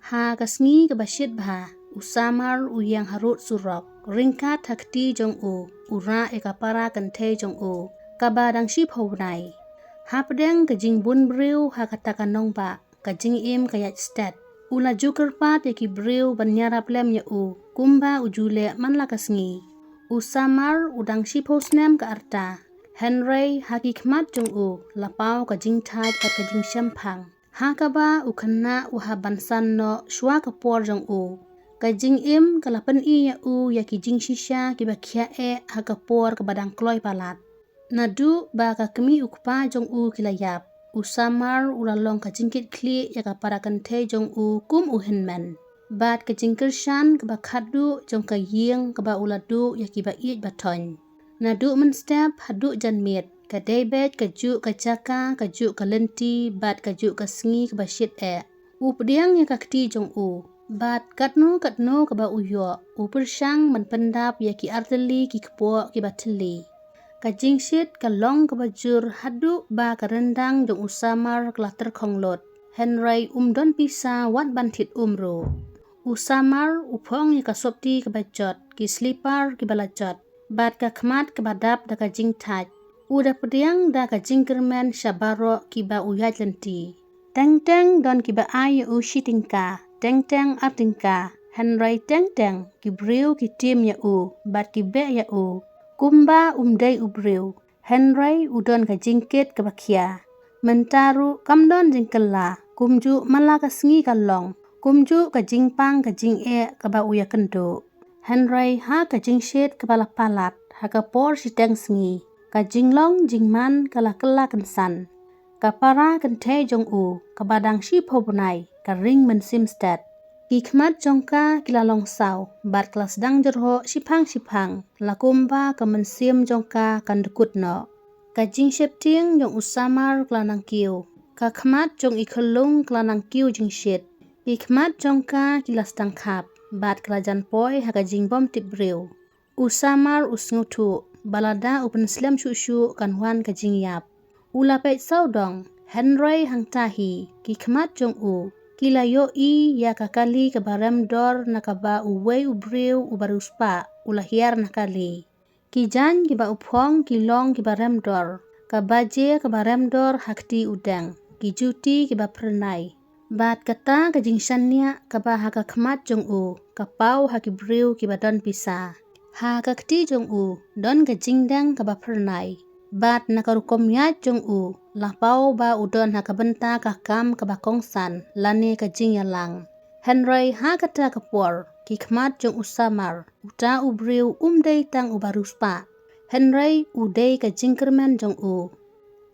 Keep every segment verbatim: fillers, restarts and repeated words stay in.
Ha ka sngi kaba shit bha, u Samar u ïeng harud surok, ryngkat ha kti jong u, u rah ïa ka para kynthei jong u, kaba dang shiphew bnai. Hapdeng ka jingbun briew ha kata ka nongbah, ka jingim ka ïaid stet. U la ju kyrpad ïa ki briew ban ïarap lem ïa u, kumba u ju leh man la ka sngi. U Samar u dang shiphew snem ka rta. Hynrei ha ki khmat jong u, la paw ka jingthait bad ka jingshemphang. Ha kaba u khynnah u hap ban san noh shuwa ka por jong u. Ka jingim ka la pyni ïa u ïa ki jingshisha kiba khia eh ha ka por kaba dang kloi palat. Naduh ba ka kmie u kpa jong u ki la ïap, u Samar u la long ka jingkitkhlieh ïa ka para kynthei jong u kum u hynmen. Bad ka jingkyrshan kaba khatduh jong ka ïing kaba u la duh ïa kiba ïeit ba thoiñ. Naduh mynstep haduh janmiet, ka dei beit kajuh ka jaka, kajuh ka lynti, bad kajuh ka sngi kaba shit eh. U pdiang ïa ka kti jong u, bad katno katno kaba u ïoh, u pyrshang ban pyndap ïa ki artylli ki kpoh kiba thylli. Ka jingshit ka long kaba jur haduh ba ka ryndang jong u Samar ka la tyrkhong lut. Hynrei um don pisa wat ban thied um ruh. U Samar u phong ïa ka sopti kaba jot, ki slipar kiba la jot, bad ka khmat kaba dap da ka jingthait. U da pdiang da ka jingkyrmen sha baroh kiba u ïaid lynti. Teng teng don kiba ai ïa u shi tyngka, teng teng ar tyngka, hynrei teng teng ki briew ki tim ïa u, bad ki beh ïa u. Kumba um dei u briew, hynrei u don ka jingkit kaba khia. Mynta ruh kam don jingkylla, kumjuh man la ka sngi ka long, kumjuh ka jingpang ka jingeh kaba u ïakynduh. Hynrei ha ka jingshit kaba la palat, ha ka por shiteng sngi, ka jinglong jingman ka la kylla kynsan. Ka para kynthei jong u, kaba dang shiphew bnai, ka ring mynsiem stet. Ki khmat jong ka ki la long saw, bad ka la sdang jyrhoh shiphang shiphang, la kumba ka mynsiem jong ka kan dkut noh. Ka jingsheptieng jong u Samar ka la nang kiew. Ka khmat jong i khyllung ka la nang kiew jingshit. Ki khmat jong ka ki la sdang khap, bad ka la jan poi ha ka jingbym tip briew. U Samar u sngewthuh ba lada u pynslem shuh shuh kan wan ka jingïap. U la peit sawdong, hynrei hangta hi, ki khmat jong u ki la ïohi ïa ka kali kaba rem dor na kaba uwei u briew uba riewspah u la hiar na kali. Ki jaiñ kiba u phong ki long kiba rem dor, ka baje kaba rem dor ha kti u deng, ki juti kiba phyrnai. Bad kata ka jingshaniah kaba ha ka khmat jong u, ka paw ha ki briew kiba don pisa. Ha ka kti jong u, don ka jingdeng kaba phyrnai. Bad na ka rukom ïaid jong u, la paw ba u don ha ka bynta ka kam kaba kongsan, lane ka jingïalang. Hynrei ha kata ka por, ki khmat jong u Samar, uta u briew um dei tang uba riewspah. Hynrei u dei ka jingkyrmen jong u.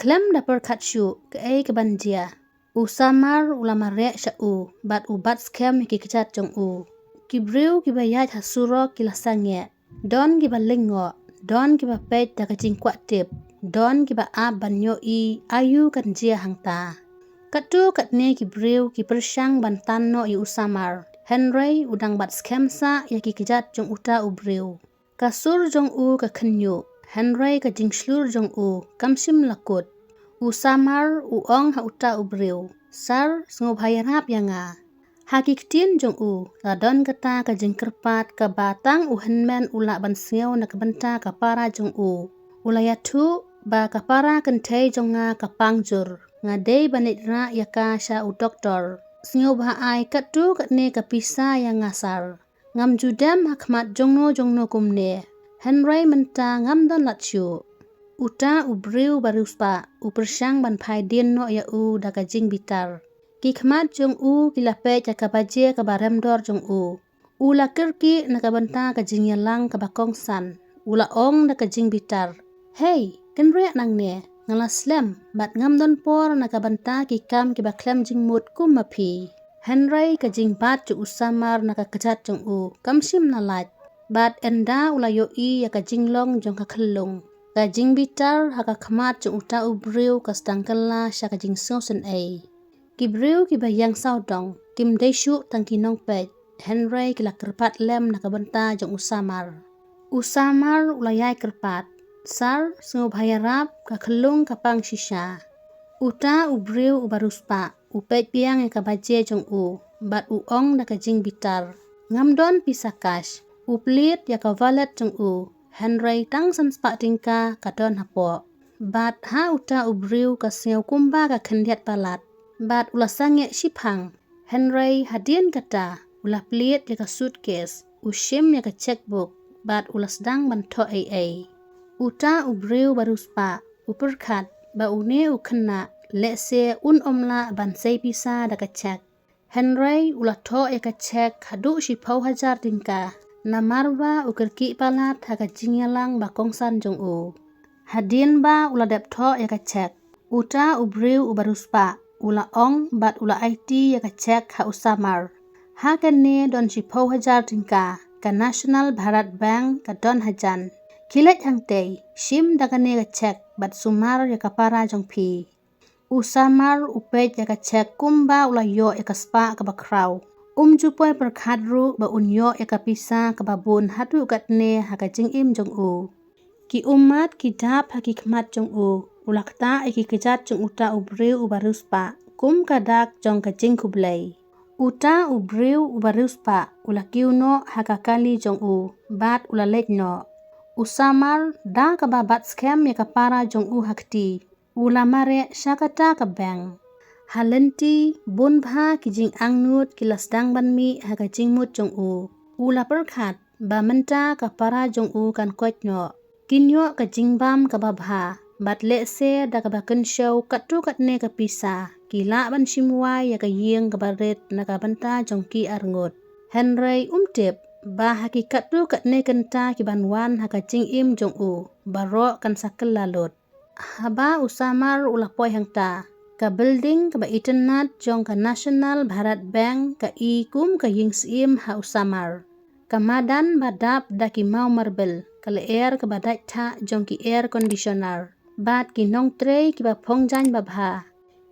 Khlem da pyrkhat shuh, kaei kaban jia. U Samar u la mareh sha u, bad u bat skhem ïa ki kjat jong u. Ki briew kiba ïaid ha surok ki la sangeh. Don kiba lyngngoh, don kiba peit da ka jingkwah tip, don kiba ap ban ïohi, aïu kan jia hangta. Katto katne ki briew ki pyrshang ban tan noh ïa u Samar. Hynrei u dang bat skhem sah ïa ki kjat jong uta u briew. Ka sur jong u ka khynñiuh, hynrei ka jingshlur jong u, kam shym la kut. U Samar, u ong ha uta u briew. Sar, sngewbha ïarap ïa nga. Ha ki ktien jong u, la don kata ka jingkyrpad kaba tang u hynmen u lah ban sngew na ka bynta ka para jong u. U la ïathuh, ba ka para kynthei jong nga ka pang jur. Nga dei ban leit rah ïa ka sha u doktor. Sngewbha ai katto katne ka pisa ïa nga sar. Ngam ju dem ha khmat jongno jongno kumne. Hynrei mynta ngam don lad shuh. Uta u briew ba riewspah, u pyrshang ban phai dien noh ïa u da ka jingbitar. Ki khmat jong u ki la peit ïa ka baje kaba rem dor jong u. U la kyrkieh na ka bynta ka jingïalang kaba kongsan. U la ong da ka jingbitar. Hei, kynriah nangne, nga la slem, bad ngam don por na ka bynta ki kam kiba khlem jingmut kum ma phi. Hynrei ka jingbat jong u Samar na ka kjat jong u, kam shym la lait. Bad ynda u la ïohi ïa ka jinglong jong ka khyllung. Ka jingbitar ha ka khmat jong uta u briew ka sdang kylla sha ka jingsngewsynei. Ki briew kiba ïeng sawdong, kim dei shuh tang ki nongpeit, hynrei ki la kyrpad lem na ka bynta jong u Samar. U Samar u la ïai kyrpad, sar, sngewbha ïarap, ka khyllung ka pang shisha. Uta u briew uba riewspah, u peit biang ïa ka baje jong u, bad u ong da ka jingbitar, "Ngam don pisa cash." U plie ïa ka wallet jong u, hynrei tang san spah tyngka ka don hapoh. Bad ha uta u briew ka sngew kumba ka khyndiat palat, bad u la sangeh shiphang. Hynrei hadien kata, u la plie ïa ka suitcase, u shim ïa ka checkbook, bad u la sdang ban thoh ei ei. Uta u briew ba riewspah u pyrkhat ba une u khynnah lehse un ym lah ban sei pisa da ka cheque. Hynrei u la thoh ïa ka cheque haduh shiphew hajar tyngka, namar ba u kyrkieh palat ha ka jingïalang ba kongsan jong u. Hadien ba u la dep thoh ïa ka cheque, uta u briew uba riewspah u la ong bad u la aiti ïa ka cheque ha u samar. Ha kane don shiphew hajar tyngka, ka National Bharat Bank ka don hajan. Khie leit hangtei, shim da kane ka cheque bad sumar ïa ka para jong phi. U samar u peit ïa ka cheque kumba u la ïoh ïa ka spah kaba khraw. Um ju poi pyrkhat ruh ba un ïoh ïa ka pisa kaba bun haduh katne ha ka jingim jong u. Ki ummat ki dap ha ki khmat jong u, u la ktah ïa ki kjat jong uta u briew uba riewspah kum ka dak jong ka jingkhublei. Uta u briew uba riewspah u la kiew noh ha ka kali jong u, bad u la leit noh. U samar da kaba bat skhem ïa ka para jong u ha kti, u la mareh sha kata ka bank. Ha lynti bun bha ki jingangnud ki la sdang ban mih ha ka jingmut jong u. U la pyrkhat ba mynta ka para jong u kan koit noh. Kin ïoh ka jingbam kaba bha, bad lehse da kaba kynshew katto katne ka pisa, ki lah ban shim wai ïa ka ïing kaba rit na ka bynta jong ki arngut. Hynrei um tip ba ha ki katto katne kynta ki ban wan ha ka jingim jong u, baroh kan sa kylla lut. Haba u samar u la poi hangta, ka building kaba itynnad jong ka National Bharat Bank ka i kum ka ïing syiem ha u samar. Ka madan ba dap da ki maw marble, ka lyer kaba dait thah jong ki air conditioner, bad ki nongtrei kiba phong jaiñ babha.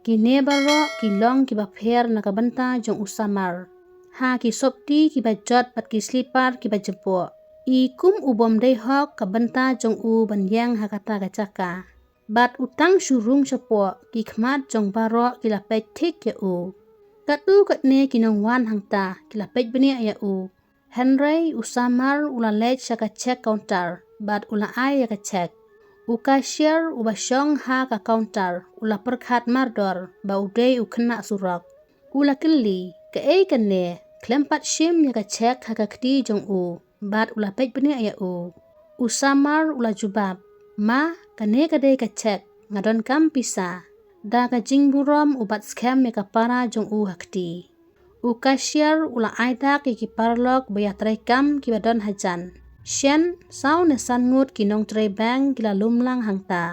Kine baroh ki long kiba pher na ka bynta jong u samar. Ha ki sopti kiba jot bad ki slipar kiba jympor, i kum u bym dei hok ka bynta jong u ban ïeng ha kata ka jaka. Bad u tang shu rung shapoh, ki khmat jong baroh ki la peit thik ïa u. Katto katne ki nongwan hangta ki la peit bniah ïa u. Hynrei u samar u la leit sha ka cheque counter bad u la ai ïa ka cheque. U cashier uba shong ha ka counter u la pyrkhat mardor ba u dei u khynnah surok. U la kylli, "Kaei kane?" Khlem pat shim ïa ka cheque ha ka kti jong u, bad u la peit bniah ïa u. U samar u la jubab, "Ma, kane ka dei ka cheque, nga donkam pisa." Da ka jingburom u bat skhem ïa ka para jong u ha kti. U cashier u la ai dak ïa ki paralok ba ïatreikam kiba don hajan. Shen, saw ne san ngut ki nongtrei bank ki la lum lang hangta.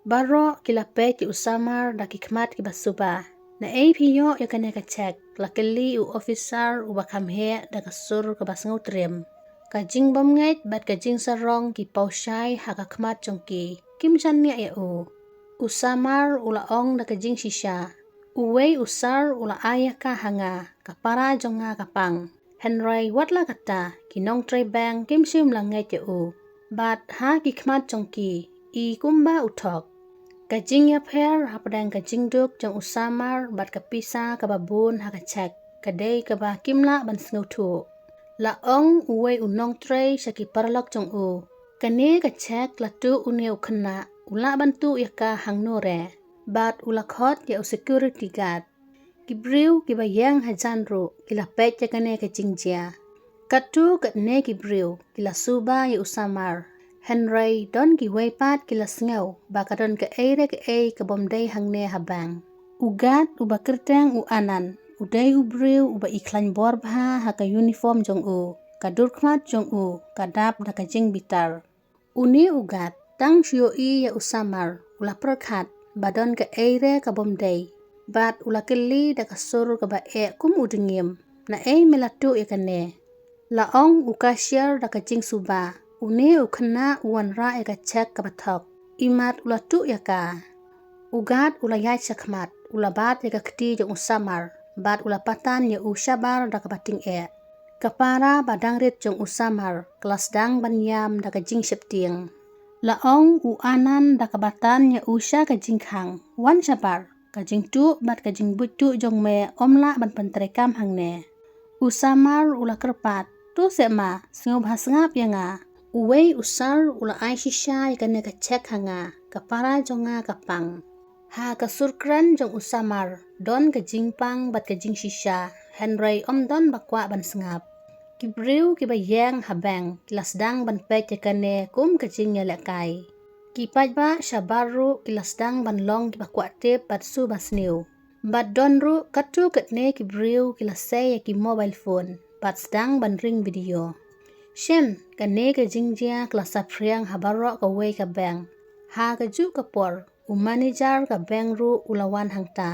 Baroh ki la peit ïa u samar da ki khmat kiba suba. "Naei phi ïoh ïa kane ka cheque?" la kylli u officer uba kham heh da ka sur kaba sngewtriem. Ka jingbymngeit bad ka jingsarong ki paw shai ha ka khmat jong ki. Kim shaniah ïa u. U samar u la ong da ka jingshisha, "Uwei u sar u la ai ïa ka ha nga, ka para jong nga ka pang." Hynrei wat la katta, ki nongtrei bank kim shym la ngeit ïa u. Bad ha ki khmat jong ki, i kumba u thok. Ka jingïapher hapdeng ka jingduk jong u samar bad ka pisa kaba bun ha ka cheque, ka dei kaba kim lah ban sngewthuh. La ong uwei u nongtrei sha ki paralok jong u, "Kane ka cheque la tuh une u khynnah, u lah ban tuh ïa ka hangno re?" Bad u la khot ïa u security guard. Ki briew kiba ïeng hajan ruh ki la peit ïa kane ka jingjia. Katto katne ki briew ki la suba ïa u samar. Hynrei don kiwei pat ki la sngew ba ka don kaei re kaei ka bym dei hangne ha bank. U guard uba kyrteng u Anand, u dei u briew uba i khlaiñ bor bha ha ka uniform jong u, ka dur khmat jong u ka dap da ka jingbitar. Une u guard tang shu ïohi ïa u samar, u la pyrkhat ba don kaei re ka bym dei. Bad u la kylli da ka sur kaba eh kum u dngiem, "Naei me la tuh ïa kane?" La ong u cashier da ka jingsuba, "Une u khynnah u wanrah ïa ka cheque kaba thok." Imat u la tuh ïa ka. U guard u la ïaid shakhmat, u la bat ïa ka kti jong u samar, bad u la patan ïa u shabar da kaba tyngeh. Ka para ba dang rit jong u samar ka la sdang ban ïam da ka jingsheptieng. La ong u Anand da kaba tan ïa u sha ka jingkhang, "Wan shabar, Ka jingtuh bad ka jingbuit tuh jong me ym lah ban pyntreikam hangne. U Samar u la kyrpad, "To seh ma, sngewbha sngap ïa nga." Uwei u sar u la ai shisha ïa kane ka cheque ha nga, ka para jong nga ka pang. Ha ka sur kren jong u Samar, don ka jingpang bad ka jingshisha, hynrei ym don ba kwah ban sngap. Ki briew kiba ïeng ha bank ki la sdang ban peit ïa kane kum ka jingïalehkai. Ki paidbah shabar ruh ki la sdang ban long kiba kwah tip bad sngewbha sniew. Bad don ruh katto katne ki briew ki la sei ïa ki mobile phone bad sdang ban ring video. Shen, kane ka jingjia ka la saphriang ha baroh kawei ka bank. Ha kajuh ka por, u manager ka bank ruh u la wan hangta.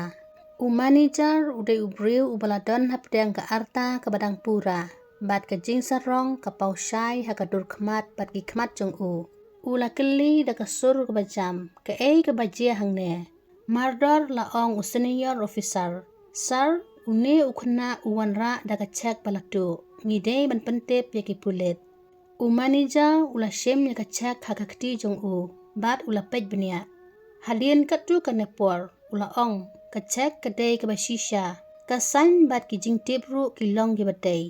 U manager u dei u briew uba la don hapdeng ka arta kaba dang pura, bad ka jingsarong ka paw shai ha ka dur khmat bad ki khmat jong u. U la kylli da ka sur kaba jam, "Kaei kaba jia hangne?" Mardor la ong u senior officer, "Sir, une u khynnah u wanrah da ka cheque ba la tuh. Ngi dei ban pyntip ïa ki pulit." U manager u la shim ïa ka cheque ha ka kti jong u, bad u la peit bniah. Hadien katto katne por, u la ong, "Ka cheque ka dei kaba shisha, ka sign bad ki jingtip ruh ki long kiba dei."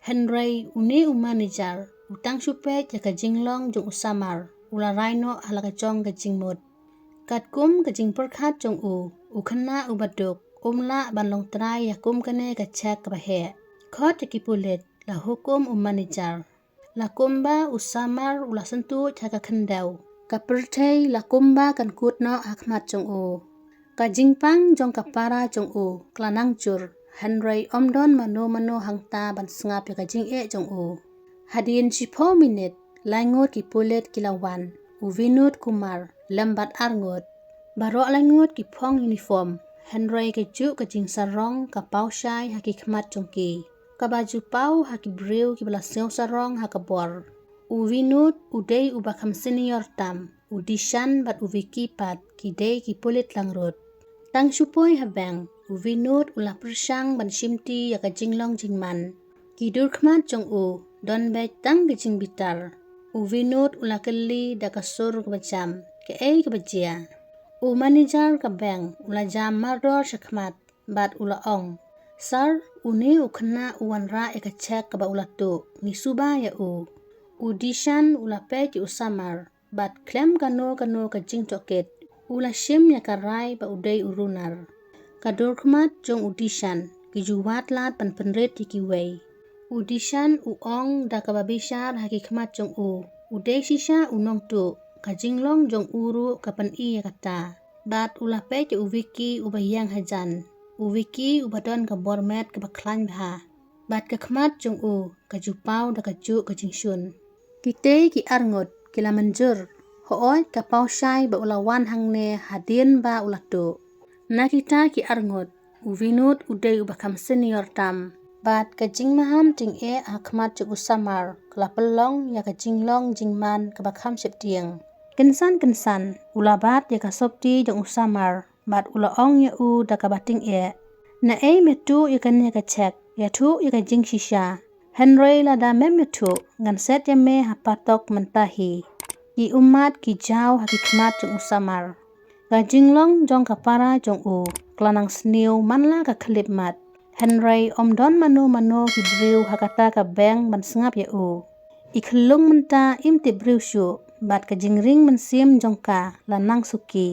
Hynrei une u manager u tang shu peit ïa ka jinglong jong u Samar, u la rai noh ha la ka jong ka jingmut. Katkum ka jingpyrkhat jong u, u khynnah uba duk um lah ban long trai ïa kum kane ka cheque kaba heh. "Khot ïa ki pulit," la hukum u manager. La kumba u Samar u la syntuid ha ka khyndew, ka pyrthei la kumba kan kut noh ha khmat jong u. Ka jingpang jong ka para jong u ka la nang jur, hynrei ym don mano mano hangta ban sngap ïa ka jingeh jong u. Hadien shiphew minit, lai ngut ki pulit ki la wan, u Vinod Kumar lem bad ar ngut. Baroh lai ngut ki phong uniform, hynrei kajuh ka jingsarong ka paw shai ha ki khmat jong ki, kaba ju paw ha ki briew kiba la sngewsarong ha ka bor. U Vinod u dei uba kham senior tam, u Dishan bad u Vicky pat ki dei ki pulit langrut. Tang shu poi ha bank, u Vinod u la pyrshang ban shimti ïa ka jinglong jingman. Ki dur khmat jong u don beit tang ka jingbitar. U Vinod u la kylli da ka sur kaba jam, "Kaei kaba jia?" U manager ka bank u la jam mardor sha khmat, bad u la ong, "Sir, une u khynnah u wanrah ïa ka cheque kaba u la tuh, ngi suba ïa u." U Dishan u la peit ïa u Samar, bad khlem kano kano ka jingtohkit, u la shim ïa ka rai ba u dei u runar. Ka dur khmat jong u Dishan ki ju wad lad ban pynrit ïa kiwei. U Dishan u ong da kaba bishar ha ki khmat jong u, "U dei shisha u nongtuh, ka jinglong jong u ruh ka pyni ïa kata." Bad u la peit ïa u Vicky uba ïeng hajan, u Vicky uba don ka bor met kaba khlaiñ bha, bad ka khmat jong u ka ju paw da kajuh ka jingshun. Kitei ki ar ngut ki la mynjur, hooid ka paw shai ba u la wan hangne hadien ba u la tuh. Na kita ki ar ngut, u Vinod u dei uba kham senior tam, bad ka jingmaham jingeh ha khmat jong u Samar ka la pynlong ïa ka jinglong jingman kaba kham sheptieng. Kynsan kynsan u la bat ïa ka sopti jong u Samar, bad u la ong ïa u da kaba tyngeh, "Naei me tuh ïa kane ka cheque, ïathuh ïa ka jingshisha. Hynrei lada mem ïathuh, ngan set ïa me ha patok mynta hi." Ki ummat ki jaw ha ki khmat jong u Samar. Ka jinglong jong ka para jong u ka la nang sniew man la ka khyllipmat. Hynrei ym don mano mano ki briew ha kata ka bank ban sngap ïa u. I khyllung mynta im tip briew shuh, bad ka jingring mynsiem jong ka la nang suki.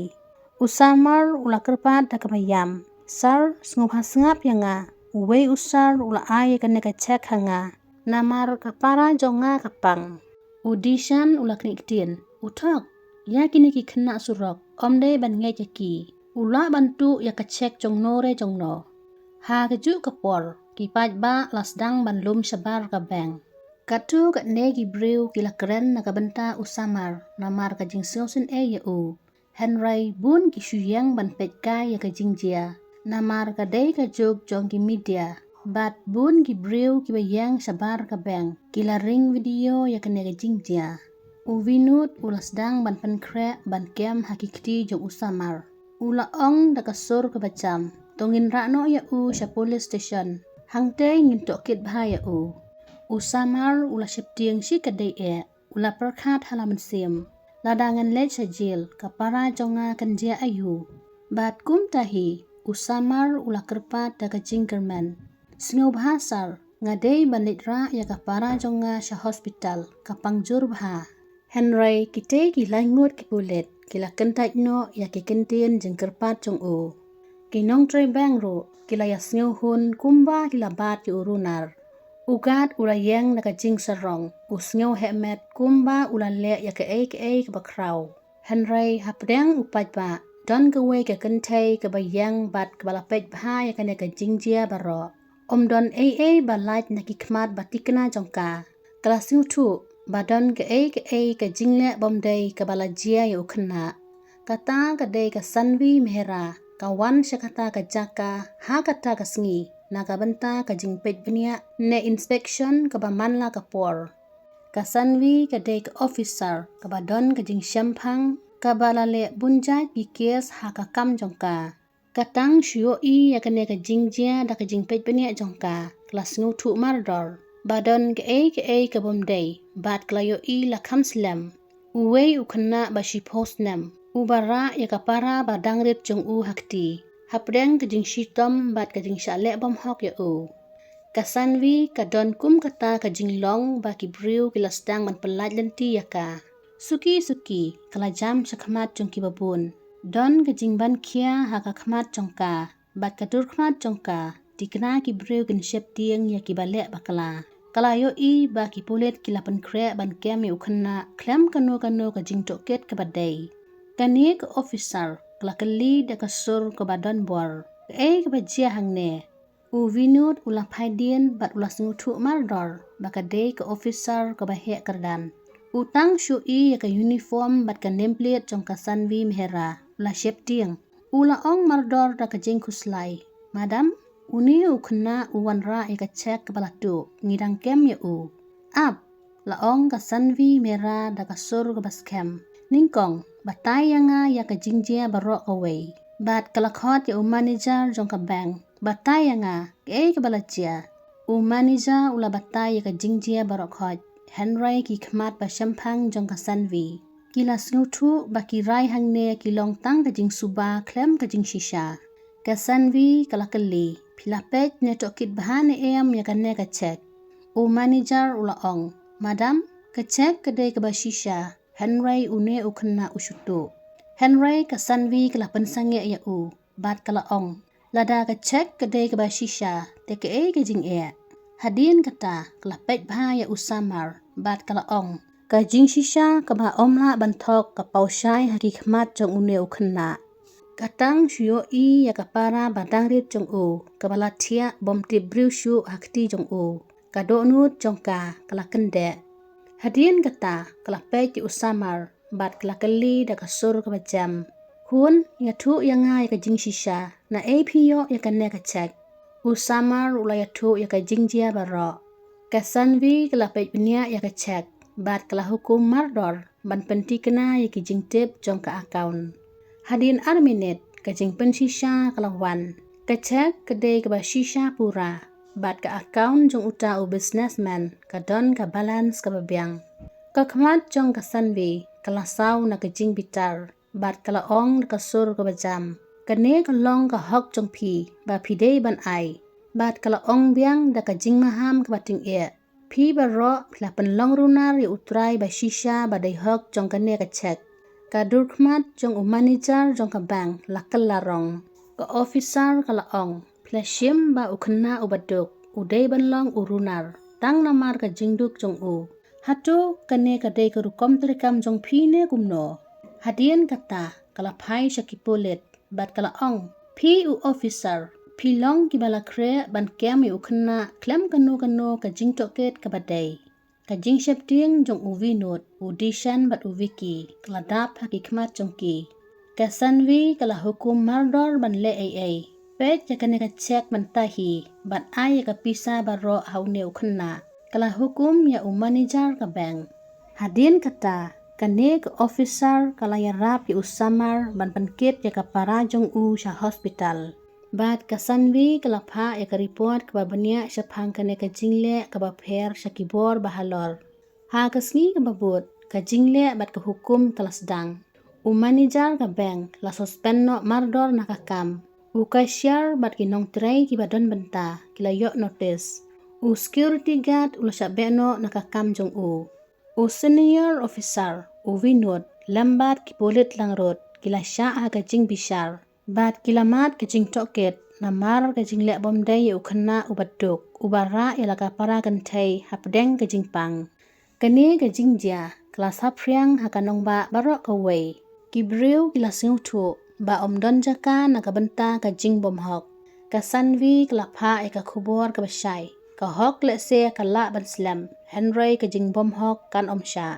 U Samar u la kyrpad da kaba ïam, "Sir, sngewbha sngap ïa nga. Uwei u sir u la ai ïa kane ka cheque ha nga, namar ka para jong nga ka pang." U Dishan u la knieh ktien, u thok, "Ïa kine ki khynnah surok ym dei ban ngeit ïa ki. U lah ban tuh ïa ka cheque jongno re jongno." Ha kajuh ka por ki paidbah la sdang ban lum shabar ka bank. Katto katne ki briew ki la kren na ka bynta u Samar namar ka jingsngewsynei ïa u. Hynrei bun ki shu ïeng ban peit kai ïa ka jingjia namar ka dei ka juk jong ki media. Bad bun ki briew kiba ïeng shabar ka bank ki la ring video ïa kane ka jingjia. U Vinod u la sdang ban pynkhreh ban kem ha ki kti jong u Samar. U la ong da ka sur kaba jam, "To ngin rah noh ïa u sha police station. Hangtei ngin tohkit bha ïa u." U Samar u la sheptieng shi ka dei eh. U la pyrkhat ha la mynsiem, "Lada ngan leit sha jel, ka para jong nga kan jia aïu?" Bad kumta hi, u samar u la kyrpad da ka jingkyrmen. Sngewbha sir, nga dei ban leit rah ïa ka para jong nga sha hospital, ka pang jur bha. Hynrei kitei ki laingut ki pulit, ki la kyntait noh ïa ki kyntien jingkyrpad jong u. Ki nongtrei bank ruh, ki la ïa sngewhun kumba ki la bat ïa u runar. U guard u la ïeng na ka jingsarong, u sngew heh met kumba u la leh ïa kaei kaei kaba khraw. Hynrei hapdeng u paidbah, don kawei ka kynthei kaba ïeng bad kaba la peit bha ïa kane ka jingjia baroh. Ym don ei ei ba lait na ki khmat ba thikna jong ka. Ka la sngewthuh ba don kaei kaei ka jingleh bymdei kaba la jia ïa u khynnah. Kata ka dei ka Sanvi Mehra, ka wan sha kata ka jaka ha kata ka sngi na ka bynta ka jingpeit bniah ne inspection kaba man la ka por. Ka Sanvi ka dei ka officer kaba don ka jingshemphang, kaba la leh bun jait ki case ha ka kam jong ka. Ka tang shu ïohi ïa kane ka jingjia da ka jingpeit bniah jong ka, ka la sngewthuh mardor ba don kaei kaei ka bymdei, bad ka la ïohi la kham slem. Uwei u khynnah ba shiphew snem, uba rah ïa ka para ba dang rit jong u ha kti, hapdeng ka jingshitom bad ka jingshah leh bymhok ïa u. Ka Sanvi ka don kum kata ka jinglong ba ki briew ki la sdang ban pyllait lynti ïa ka. Suki suki, ka la jam sha khmat jong kiba bun. Don ka jingban khia ha ka khmat jong ka, bad ka dur khmat jong ka, thikna ki briew kin sheptieng ïa kiba leh bakla. Ka la ïohi ba ki pulit ki la pynkhreh ban kem ïa u khynnah khlem kano kano ka jingtohkit kaba dei. Kane ka officer ka la kylli da ka sur kaba don bor, kaei kaba jia hangne? U Vinod u la phai dien bad u la sngewthuh mardor ba ka dei ka officer kaba heh kyrdan. U tang shu ïohi ïa ka uniform bad ka nameplate jong ka Sanvi Mehra, u la sheptieng. U la ong mardor da ka jingkhuslai, "Madam, une u khynnah u wanrah ïa ka cheque kaba la tuh, ngi dang kem ïa u." "Ap," la ong ka Sanvi Mehra da ka sur kaba skhem. "Nyngkong, batai ïa nga ïa ka jingjia baroh kawei." Bad ka la khot ïa u manager jong ka bank. "Batai ïa nga, kaei kaba la jia?" U manager u la batai ïa ka jingjia baroh khoit. Hynrei ki khmat ba shemphang jong ka Sanvi, ki la sngewthuh ba ki rai hangne ki long tang ka jingsuba khlem ka jingshisha. Ka Sanvi ka la kylli, "Phi la peit ne tohkit bha ne em ïa kane ka cheque?" U manager u la ong, "Madam, ka cheque ka dei kaba shisha, hynrei une u khynnah u shu tuh." Hynrei ka Sanvi ka la pynsangeh ïa u, bad ka la ong, "Lada ka cheque ka dei kaba shisha, te kaei ka jingeh?" Hadien kata ka la peit bha ïa u samar, bad ka la ong, "Ka jingshisha kaba ym lah ban thok ka paw shai ha ki khmat jong une u khynnah." Ka tang shu ïohi ïa ka para ba dang rit jong u, kaba la thiah bym tip briew shuh ha kti jong u. Ka dohnud jong ka ka la kyndeh. Hadien kata ka la peit ïa u samar, bad ka la kylli da ka sur kaba jem, "Khun, ïathuh ïa nga ïa ka jingshisha, naei phi ïoh ïa kane ka cheque?" U samar u la ïathuh ïa ka jingjia baroh. Ka Sanvi ka la peit bniah ïa ka cheque, bad ka la hukum mardor ban pynthikna ïa ki jingtip jong ka account. Hadien ar minit ka jingpynshisha ka la wan. Ka cheque ka dei kaba shisha pura, bad ka account jong uta u businessman ka don ka balance kaba biang. Ka khmat jong ka Sanvi ka la saw na ka jingbitar, bad ka la ong da ka sur kaba jem, "Kane ka long ka hok jong phi ba phi dei ban ai." Bad ka la ong biang da ka jingmaham kaba tyngeh, "Phi baroh phi la pynlong runar ïa u trai ba shisha ba dei hok jong kane ka cheque." Ka dur khmat jong u manager jong ka bank la kylla rong. Ka officer ka la ong, "Phi la shim ba u khynnah uba duk u dei ban long u runar tang namar ka jingduk jong u. Hato kane ka dei ka rukom treikam jong phi ne kumno?" Hadien kata ka la phai sha ki pulit, bad ka la ong, "Phi u officer, phi long kiba la khreh ban kem ïa u khynnah khlem kano kano ka jingtohkit kaba dei." Ka jingsheptieng jong u Vinod, u Dishan bad u Vicky ka la dap ha ki khmat jong ki. Ka Sanvi ka la hukum mardor ban leh ei ei. "Peit ïa kane ka cheque mynta hi, bad ai ïa ka pisa baroh ha une u khynnah," ka la hukum ïa u manager ka bank. Hadien kata, kane ka officer ka la ïarap ïa u samar ban pynkit ïa ka para jong u sha hospital. Bad ka Sanvi ka la phah ïa ka report kaba bniah shaphang kane ka jingleh kaba pher sha ki bor ba halor. Ha ka sngi kaba bud, ka jingleh bad ka hukum ka la sdang. U manager ka bank la suspend noh mardor na ka kam. U cashier bad ki nongtrei kiba don bynta ki la ïoh notice. U security guard u la shah beh noh na ka kam jong u. U senior officer, u Vinod, lem bad ki pulit langrud ki la shah ha ka jingbishar bad ki la mad ka jingtohkit namar ka jingleh bymdei ïa u khynnah uba duk uba rah ïa la ka para kynthei hapdeng ka jingpang. Kane ka jingjia ka la saphriang ha ka nongbah baroh kawei. Ki briew ki la sngewthuh ba ym don jaka na ka bynta ka jingbymhok. Ka Sanvi ka la phah ïa ka khubor kaba shai. Ka hok lehse ka lah ban slem, hynrei ka jingbymhok kan ym shah.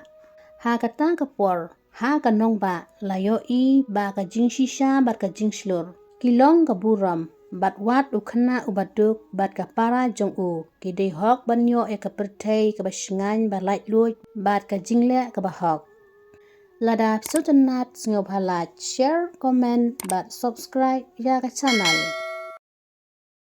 Ha kata ka por, ha ka nongbah la ïohi ba ka jingshisha bad ka jingshlur ki long ka burom bad wat u khynnah uba duk bad ka para jong u ki dei hok ban ïoh ïa ka pyrthei kaba shngaiñ ba laitluid bad ka jingleh kaba hok. Lada phi sngewtynnat, sngewbha like, share, comment bad subscribe ïa ka channel.